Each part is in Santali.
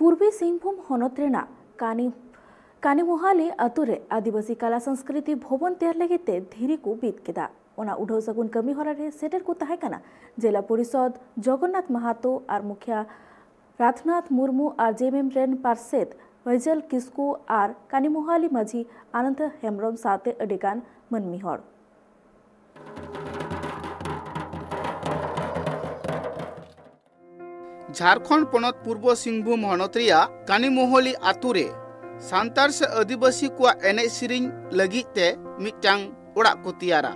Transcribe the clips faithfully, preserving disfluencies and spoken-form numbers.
ᱯᱩᱨᱵᱤ ᱥᱤᱝᱵᱷᱩᱢ ᱦᱚᱱᱚᱛ ᱨᱮᱱᱟᱜ ᱠᱟᱱᱤ ᱠᱟᱱᱤᱢᱳᱦᱟᱞᱤ ᱟᱛᱳ ᱨᱮ ᱟᱹᱫᱤᱵᱟᱹᱥᱤ ᱠᱟᱞᱟ ᱥᱚᱝᱥᱠᱨᱤᱛᱤ ᱵᱷᱚᱵᱚᱱ ᱛᱮᱭᱟᱨ ᱞᱟᱹᱜᱤᱫ ᱛᱮ ᱫᱷᱤᱨᱤ ᱠᱚ ᱵᱤᱫ ᱠᱮᱫᱟ᱾ ᱚᱱᱟ ᱩᱰᱷᱟᱹᱣ ᱥᱟᱹᱜᱩᱱ ᱠᱟᱹᱢᱤ ᱦᱚᱨᱟ ᱨᱮ ᱥᱮᱴᱮᱨ ᱠᱚ ᱛᱟᱦᱮᱸ ᱠᱟᱱᱟ ᱡᱮᱞᱟ ᱯᱚᱨᱤᱥᱚᱫ ᱡᱚᱜᱚᱱᱱᱟᱛᱷ ᱢᱟᱦᱟᱛᱳ ᱟᱨ ᱢᱩᱠᱷᱤᱭᱟ ᱨᱟᱫᱷᱱᱟᱛᱷ ᱢᱩᱨᱢᱩ ᱟᱨ ᱡᱮᱢᱮᱢ ᱨᱮᱱ ᱯᱟᱨᱥᱮᱛ ᱵᱷᱟᱹᱭᱡᱟᱞ ᱠᱤᱥᱠᱩ ᱟᱨ ᱠᱟᱱᱤᱢᱳᱦᱟᱞᱤ ᱢᱟᱹᱡᱷᱤ ᱟᱱᱚᱱᱫᱚ ᱦᱮᱢᱵᱨᱚᱢ ᱥᱟᱶᱛᱮ ᱟᱹᱰᱤ ᱜᱟᱱ ᱢᱟᱹᱱᱢᱤ ᱦᱚᱲ᱾ ᱡᱷᱟᱲᱠᱷᱚᱸᱰ ᱯᱚᱱᱚᱛ ᱯᱩᱨᱵᱚ ᱥᱤᱝᱵᱷᱩᱢ ᱦᱚᱱᱚᱛ ᱨᱮᱭᱟᱜ ᱠᱟᱱᱤᱢᱳᱦᱚᱞᱤ ᱟᱛᱳ ᱨᱮ ᱥᱟᱱᱛᱟᱲ ᱥᱮ ᱟᱹᱫᱤᱵᱟᱹᱥᱤ ᱠᱚᱣᱟᱜ ᱮᱱᱮᱡ ᱥᱮᱨᱮᱧ ᱞᱟᱹᱜᱤᱫ ᱛᱮ ᱢᱤᱫᱴᱟᱝ ᱚᱲᱟᱜ ᱠᱚ ᱛᱮᱭᱟᱨᱟ᱾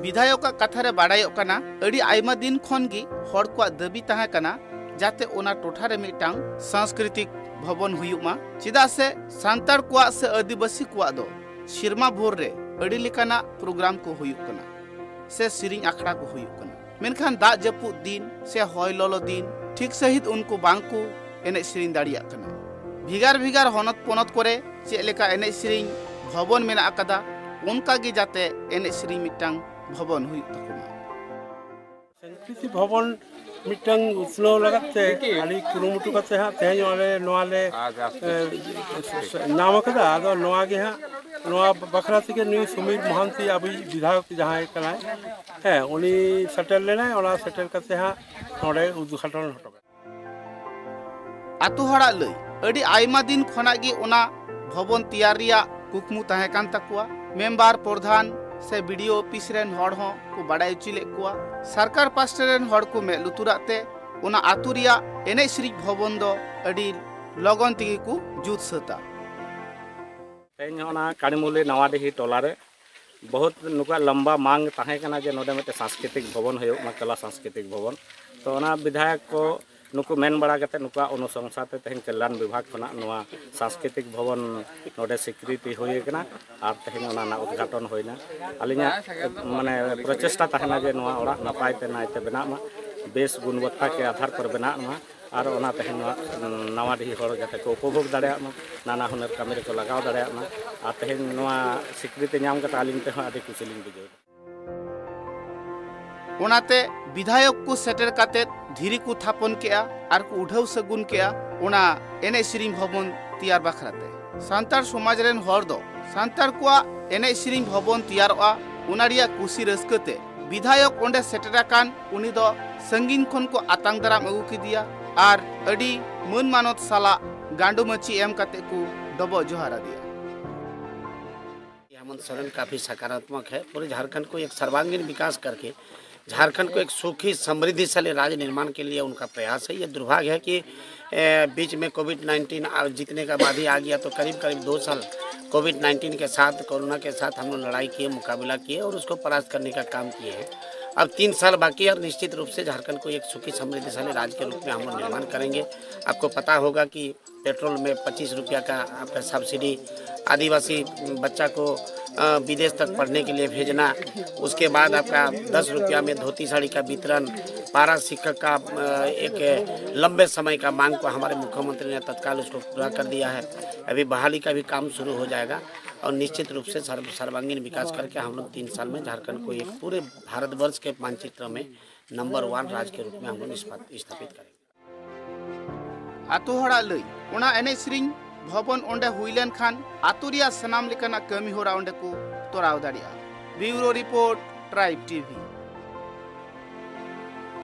ᱵᱤᱫᱷᱟᱭᱚᱠᱟᱜ ᱠᱟᱛᱷᱟ ᱨᱮ ᱵᱟᱲᱟᱭᱚᱜ ᱠᱟᱱᱟ, ᱟᱹᱰᱤ ᱟᱭᱢᱟ ᱫᱤᱱ ᱠᱷᱚᱱ ᱜᱮ ᱦᱚᱲ ᱠᱚᱣᱟᱜ ᱫᱟᱹᱵᱤ ᱛᱟᱦᱮᱸ ᱠᱟᱱᱟ ᱡᱟᱛᱮ ᱚᱱᱟ ᱴᱚᱴᱷᱟ ᱨᱮ ᱢᱤᱫᱴᱟᱝ ᱥᱟᱝᱥᱠᱨᱤᱛᱤᱠ ᱵᱷᱚᱵᱚᱱ ᱦᱩᱭᱩᱜ ᱢᱟ, ᱪᱮᱫᱟᱜ ᱥᱮ ᱥᱟᱱᱛᱟᱲ ᱠᱚᱣᱟᱜ ᱥᱮ ᱟᱹᱫᱤᱵᱟᱹᱥᱤ ᱠᱚᱣᱟᱜ ᱫᱚ ᱥᱮᱨᱢᱟ ᱵᱷᱳᱨ ᱨᱮ ᱟᱹᱰᱤ ᱞᱮᱠᱟᱱᱟᱜ ᱯᱨᱳᱜᱨᱟᱢ ᱠᱚ ᱦᱩᱭᱩᱜ ᱠᱟᱱᱟ ᱥᱮ ᱥᱮᱨᱮᱧ ᱟᱠᱷᱲᱟ ᱠᱚ ᱦᱩᱭᱩᱜ ᱠᱟᱱᱟ, ᱢᱮᱱᱠᱷᱟᱱ ᱫᱟᱜ ᱡᱟᱹᱯᱩᱫ ᱫᱤᱱ ᱥᱮ ᱦᱚᱭ ᱞᱚᱞᱚ ᱫᱤᱱ ᱴᱷᱤᱠ ᱥᱟᱺᱦᱤᱡ ᱩᱱᱠᱩ ᱵᱟᱝ ᱠᱚ ᱮᱱᱮᱡ ᱥᱮᱨᱮᱧ ᱫᱟᱲᱮᱭᱟᱜ ᱠᱟᱱᱟ᱾ ᱵᱷᱮᱜᱟᱨ ᱵᱷᱮᱜᱟᱨ ᱦᱚᱱᱚᱛ ᱯᱚᱱᱚᱛ ᱠᱚᱨᱮ ᱪᱮᱫ ᱞᱮᱠᱟ ᱮᱱᱮᱡ ᱥᱮᱨᱮᱧ ᱵᱷᱚᱵᱚᱱ ᱢᱮᱱᱟᱜ ᱟᱠᱟᱫᱟ, ᱚᱱᱠᱟ ᱜᱮ ᱡᱟᱛᱮ ᱮᱱᱮᱡ ᱥᱮᱨᱮᱧ ᱢᱤᱫᱴᱟᱝ ᱵᱷᱚᱵᱚᱱ ᱦᱩᱭᱩᱜ ᱛᱟᱠᱚ ᱢᱟ᱾ ᱥᱟᱝᱥᱠᱨᱤᱛᱤ ᱵᱷᱚᱵᱚᱱ ᱢᱤᱫᱴᱟᱝ ᱩᱛᱱᱟᱹᱣ ᱞᱟᱹᱜᱤᱫ ᱛᱮ ᱟᱹᱰᱤ ᱠᱩᱨᱩᱢᱩᱴᱩ ᱠᱟᱛᱮ ᱦᱟᱸᱜ ᱛᱮᱦᱮᱧ ᱟᱞᱮ ᱱᱚᱣᱟ ᱞᱮ, ᱮ, ᱧᱟᱢ ᱟᱠᱟᱫᱟ᱾ ᱟᱫᱚ ᱱᱚᱣᱟ ᱜᱮ ᱦᱟᱸᱜ ᱱᱚᱣᱟ ᱵᱟᱠᱷᱨᱟ ᱛᱮᱜᱮ ᱱᱩᱭ ᱥᱚᱢᱤᱨ ᱢᱚᱦᱟᱱᱛᱤ ᱟᱵᱚᱭᱤᱡ ᱵᱤᱫᱷᱟᱭᱚᱠ ᱡᱟᱦᱟᱸᱭ ᱠᱟᱱᱟᱭ, ᱦᱮᱸ, ᱩᱱᱤ ᱥᱮᱴᱮᱨ ᱞᱮᱱᱟᱭ᱾ ᱚᱱᱟ ᱥᱮᱴᱮᱨ ᱠᱟᱛᱮ ᱦᱟᱸᱜ ᱱᱚᱰᱮ ᱩᱫᱽᱜᱷᱟᱴᱚᱱ ᱦᱚᱴᱚ ᱠᱟᱫᱟ᱾ ᱟᱛᱳ ᱦᱚᱲᱟᱜ ᱞᱟᱹᱭ, ᱟᱹᱰᱤ ᱟᱭᱢᱟ ᱫᱤᱱ ᱠᱷᱚᱱᱟᱜ ᱜᱮ ᱚᱱᱟ ᱵᱷᱚᱵᱚᱱ ᱛᱮᱭᱟᱨ ᱨᱮᱭᱟᱜ ᱠᱩᱠᱢᱩ ᱛᱟᱦᱮᱸ ᱠᱟᱱ ᱛᱟᱠᱚᱣᱟ᱾ ᱢᱮᱢᱵᱟᱨ, ᱯᱨᱚᱫᱷᱟᱱ ᱥᱮ ᱵᱤ ᱰᱤ ᱳ ᱚᱯᱷᱤᱥ ᱨᱮᱱ ᱦᱚᱲ ᱦᱚᱸ ᱠᱚ ᱵᱟᱲᱟᱭ ᱦᱚᱪᱚ ᱞᱮᱫ ᱠᱚᱣᱟ᱾ ᱥᱚᱨᱠᱟᱨ ᱯᱟᱥᱴᱟ ᱨᱮᱱ ᱦᱚᱲ ᱠᱚ ᱢᱮᱫ ᱞᱩᱛᱩᱨᱟᱜ ᱛᱮ ᱚᱱᱟ ᱟᱛᱳ ᱨᱮᱭᱟᱜ ᱮᱱᱮᱡ ᱥᱮᱨᱮᱧ ᱵᱷᱚᱵᱚᱱ ᱫᱚ ᱟᱹᱰᱤ ᱞᱚᱜᱚᱱ ᱛᱮᱜᱮ ᱠᱚ ᱡᱩᱛ ᱥᱟᱹᱛᱟ᱾ ᱛᱮᱦᱮᱧ ᱚᱱᱟ ᱠᱟᱲᱤᱢᱩᱞᱤ ᱱᱟᱣᱟ ᱰᱤᱦᱤ ᱴᱚᱞᱟ ᱨᱮ ᱵᱚᱦᱩᱛ ᱱᱩᱠᱩᱣᱟᱜ ᱞᱟᱢᱵᱟ ᱢᱟᱝ ᱛᱟᱦᱮᱸ ᱠᱟᱱᱟ ᱡᱮ ᱱᱚᱰᱮ ᱢᱤᱫᱴᱮᱱ ᱥᱟᱝᱥᱠᱨᱤᱛᱤᱠ ᱵᱷᱚᱵᱚᱱ ᱦᱩᱭᱩᱜ ᱢᱟ, ᱠᱟᱞᱟ ᱥᱟᱝᱥᱠᱨᱤᱛᱤᱠ ᱵᱷᱚᱵᱚᱱ᱾ ᱛᱚ ᱚᱱᱟ ᱵᱤᱫᱷᱟᱭᱚᱠ ᱠᱚ ᱱᱩᱠᱩ ᱢᱮᱱ ᱵᱟᱲᱟ ᱠᱟᱛᱮ ᱱᱩᱠᱩᱣᱟᱜ ᱚᱱᱩᱥᱚᱝᱥᱟ ᱛᱮ ᱛᱮᱦᱮᱧ ᱠᱚᱞᱭᱟᱱ ᱵᱤᱵᱷᱟᱜᱽ ᱠᱷᱚᱱᱟᱜ ᱱᱚᱣᱟ ᱥᱟᱝᱥᱠᱨᱤᱛᱤᱠ ᱵᱷᱚᱵᱚᱱ ᱱᱚᱰᱮ ᱥᱤᱠᱨᱤᱛᱤ ᱦᱩᱭ ᱟᱠᱟᱱᱟ ᱟᱨ ᱛᱮᱦᱮᱧ ᱚᱱᱟ ᱨᱮᱱᱟᱜ ᱩᱫᱽᱜᱷᱟᱴᱚᱱ ᱦᱩᱭᱱᱟ᱾ ᱟᱹᱞᱤᱧᱟᱜ ᱢᱟᱱᱮ ᱯᱨᱚᱪᱮᱥᱴᱟ ᱛᱟᱦᱮᱱᱟ ᱡᱮ ᱱᱚᱣᱟ ᱚᱲᱟᱜ ᱱᱟᱯᱟᱭ ᱛᱮ ᱱᱟᱭ ᱛᱮ ᱵᱮᱱᱟᱜ ᱢᱟ, ᱵᱮᱥ ᱜᱩᱱᱵᱚᱛᱛᱟ ᱠᱮ ᱟᱫᱷᱟᱨ ᱯᱚᱨ ᱵᱮᱱᱟᱜ ᱢᱟ᱾ ᱟᱨ ᱚᱱᱟ ᱛᱮᱦᱮᱧ ᱱᱚᱣᱟ ᱱᱟᱣᱟ ᱰᱤᱦᱤ ᱦᱚᱲ ᱡᱟᱛᱮ ᱠᱚ ᱩᱯᱚᱵᱷᱳᱜᱽ ᱫᱟᱲᱮᱭᱟᱜ ᱢᱟ, ᱱᱟᱱᱟ ᱦᱩᱱᱟᱹᱨ ᱠᱟᱹᱢᱤ ᱨᱮᱠᱚ ᱞᱟᱜᱟᱣ ᱫᱟᱲᱮᱭᱟᱜ ᱢᱟ᱾ ᱟᱨ ᱛᱮᱦᱮᱧ ᱱᱚᱣᱟ ᱥᱤᱠᱨᱤᱛᱤ ᱧᱟᱢ ᱠᱟᱛᱮ ᱟᱹᱞᱤᱧ ᱛᱮᱦᱚᱸ ᱟᱹᱰᱤ ᱠᱩᱥᱤ ᱞᱤᱧ ᱵᱩᱡᱷᱟᱹᱣ ᱮᱫᱟ᱾ ᱚᱱᱟᱛᱮ ᱵᱤᱫᱷᱟᱭᱚᱠ ᱠᱚ ᱥᱮᱴᱮᱨ ᱠᱟᱛᱮ ᱫᱷᱤᱨᱤ ᱠᱚ ᱛᱷᱟᱯᱚᱱ ᱠᱮᱜᱼᱟ ᱟᱨ ᱠᱚ ᱩᱰᱷᱟᱹᱣ ᱥᱟᱹᱜᱩᱱ ᱠᱮᱜᱼᱟ ᱚᱱᱟ ᱮᱱᱮᱡ ᱥᱮᱨᱮᱧ ᱵᱷᱚᱵᱚᱱ ᱛᱮᱭᱟᱨ ᱵᱟᱠᱷᱨᱟ ᱛᱮ᱾ ᱥᱟᱱᱛᱟᱲ ᱥᱚᱢᱟᱡᱽ ᱨᱮᱱ ᱦᱚᱲ ᱫᱚ ᱥᱟᱱᱛᱟᱲ ᱠᱚᱣᱟᱜ ᱮᱱᱮᱡ ᱥᱮᱨᱮᱧ ᱵᱷᱚᱵᱚᱱ ᱛᱮᱭᱟᱨᱚᱜᱼᱟ, ᱚᱱᱟ ᱨᱮᱭᱟᱜ ᱠᱩᱥᱤ ᱨᱟᱹᱥᱠᱟᱹ ᱛᱮ ᱵᱤᱫᱷᱟᱭᱚᱠ ᱚᱸᱰᱮ ᱥᱮᱴᱮᱨ ᱟᱠᱟᱱ ᱩᱱᱤ ᱫᱚ ᱥᱟᱺᱜᱤᱧ ᱠᱷᱚᱱ ᱠᱚ ᱟᱛᱟᱝ ᱫᱟᱨᱟᱢ ᱟᱹᱜᱩ ᱠᱮᱫᱮᱭᱟ ᱟᱨ ᱟᱹᱰᱤ ᱢᱟᱹᱱ ᱢᱟᱱᱚᱛ ᱥᱟᱞᱟᱜ ᱜᱟᱸᱰᱚ ᱢᱟᱹᱪᱤ ᱮᱢ ᱠᱟᱛᱮ ᱠᱚ ᱰᱚᱵᱚᱜ ᱡᱚᱦᱟᱨ ᱟᱫᱮᱭᱟ᱾ हेमंत सोरेन काफ़ी सकारात्मक है। पूरे झारखंड को एक सर्वांगीण विकास करके झारखंड को एक सुखी समृद्धिशाली राज्य निर्माण के लिए उनका प्रयास है। ये दुर्भाग्य है कि ए, बीच में कोविड नाइन्टीन आ- जीतने का बाद ही आ गया, तो करीब करीब दो साल कोविड नाइन्टीन के साथ, कोरोना के साथ हम लोग लड़ाई किए, मुकाबला किए और उसको परास्त करने का काम किए हैं। अब तीन साल बाकी है और निश्चित रूप से झारखंड को एक सुखी समृद्धिशाली राज्य के रूप में हम लोग निर्माण करेंगे। आपको पता होगा कि पेट्रोल में पच्चीस रुपया का आपका सब्सिडी, आदिवासी बच्चा को अ, विदेश तक पढ़ने के लिए भेजना, उसके बाद आपका दस रुपया में धोती साड़ी का वितरण, पारा शिक्षक का अ, एक लंबे समय का मांग को हमारे मुख्यमंत्री ने तत्काल उसको पूरा कर दिया है। अभी बहाली का भी काम शुरू हो जाएगा और निश्चित रूप से सर्व- सर्वांगीण विकास करके हम लोग तीन साल में झारखंड को एक पूरे भारतवर्ष के मानचित्र में नंबर वन राज्य के रूप में हम लोग स्थापित स्थापित करेंगे। ᱟᱛᱳ ᱦᱚᱲᱟᱜ ᱞᱟᱹᱭ, ᱚᱱᱟ ᱮᱱᱮᱡ ᱥᱮᱨᱮᱧ ᱵᱷᱚᱵᱚᱱ ᱚᱸᱰᱮ ᱦᱩᱭ ᱞᱮᱱᱠᱷᱟᱱ ᱟᱛᱳ ᱨᱮᱭᱟᱜ ᱥᱟᱱᱟᱢ ᱞᱮᱠᱟᱱᱟᱜ ᱠᱟᱹᱢᱤ ᱦᱚᱨᱟ ᱚᱸᱰᱮ ᱠᱚ ᱛᱚᱨᱟᱣ ᱫᱟᱲᱮᱭᱟᱜᱼᱟ᱾ ᱵᱤᱭᱩᱨᱳ ᱨᱤᱯᱳᱨᱴ, ᱴᱨᱟᱭᱤᱵᱽ ᱴᱤᱵᱷᱤ᱾